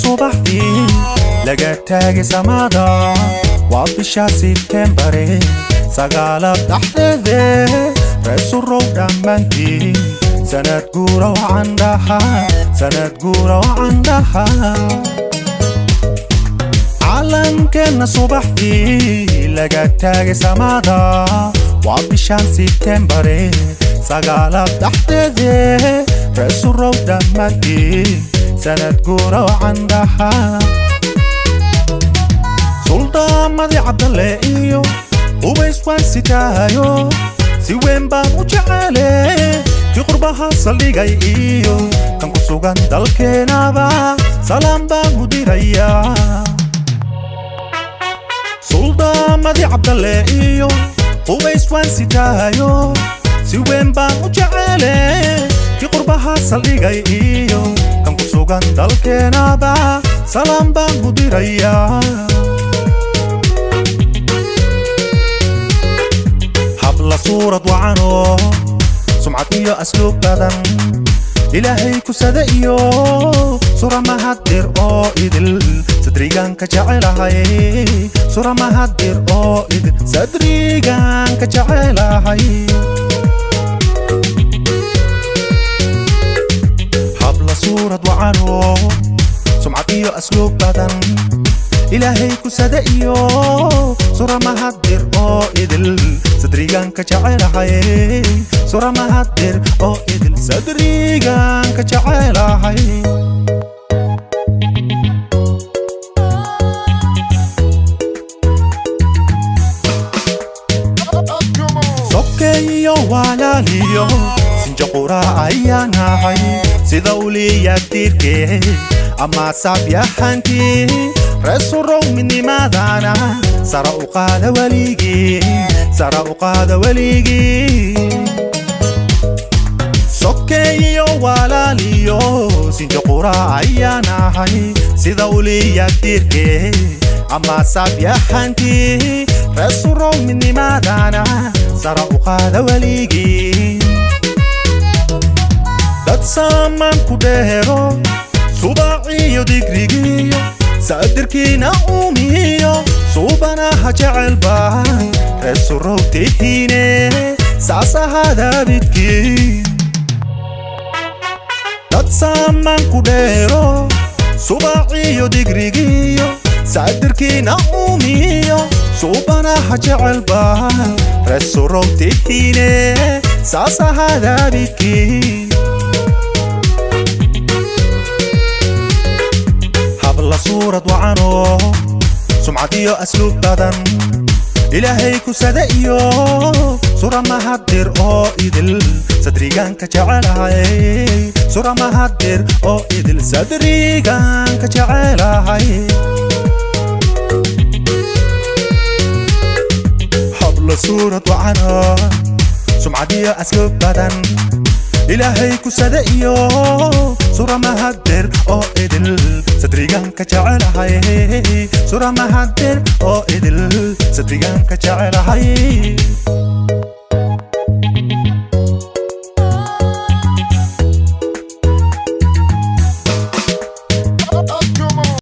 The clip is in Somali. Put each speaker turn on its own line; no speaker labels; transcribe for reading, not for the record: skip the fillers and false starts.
Subaxdii laga taagay samada waa bisha Sebtembare 9aad dhexdeede. Reesurow dhammaantiin, sanad guura wacan dhaha, sanad guura wacan dhaha. Calankeenna subaxdii laga taagay samada waa bishan Sebtembare 9aad dhexdeede. Reesurow dhammaantiin, sanad guura wacan dhaha. Suldaamadii Cabdalle iyo Ubays waan sitaayo, si weyn baan u jecele. Kii qurbaha saldhigay iyo kan ku sugan dalkeenaba salaan baan u dirayaa. Suldaamadii Cabdalle iyo Ubays waan sitaayo, si weyn baan u jecele. Kii qurbaha saldhigay iyo kan ku sugan dalkeenaba salaan baan u dirayaa. Habla suurad wacanoo sumcad iyo asluub badan Ilaahay kusada iyo sura mahadir oo idil sadrigaan ka jecelahay, sura mahadir oo idil sadrigaan ka jecelahay. Habla suurad wacanoo sumcad iyo asluub badan Ilaahay kusada iyo sura mahadir oo idil sadrigaan ka jecelahay, sura mahadir oo idil sadrigaan ka jecelahay. Sokeeyo walaaliyo sinjaqura ayaan ahay, sida uliya diirkee ama saabyahankii. Reesurow midnimadana sara u qaada weligii, sara u qaada weligii. Sokeeyo walaaliyo sinjaqura ayaan ahay, sida uliya diirkee ama saabyahankii. Reesurow midnimadana sara u qaada weligii. Dad saamaan ku dheero subaciyo digrigiyo saadirkiina uumiyo suubanaha jecelba reesurow tihiine, saas ahaadaabidkii. Dad saamaan ku dheero subaciyo digrigiyo saadirkiina uumiyo suubanaha jecelba reesurow tihiine, saas ahaadaabidkii. Habla suurad wacanoo sumcad iyo asluub badan Ilaahay kusada iyo sura mahadir oo idil sadrigaan ka jecelahay, sura mahadir oo idil sadrigaan ka jecelahay. Habla suurad wacanoo sumcad iyo asluub badan Ilaahay kusada iyo sura mahadir oo idil sadrigaan ka jecelahay, sura mahadir oo idil sadrigaan ka jecelahay.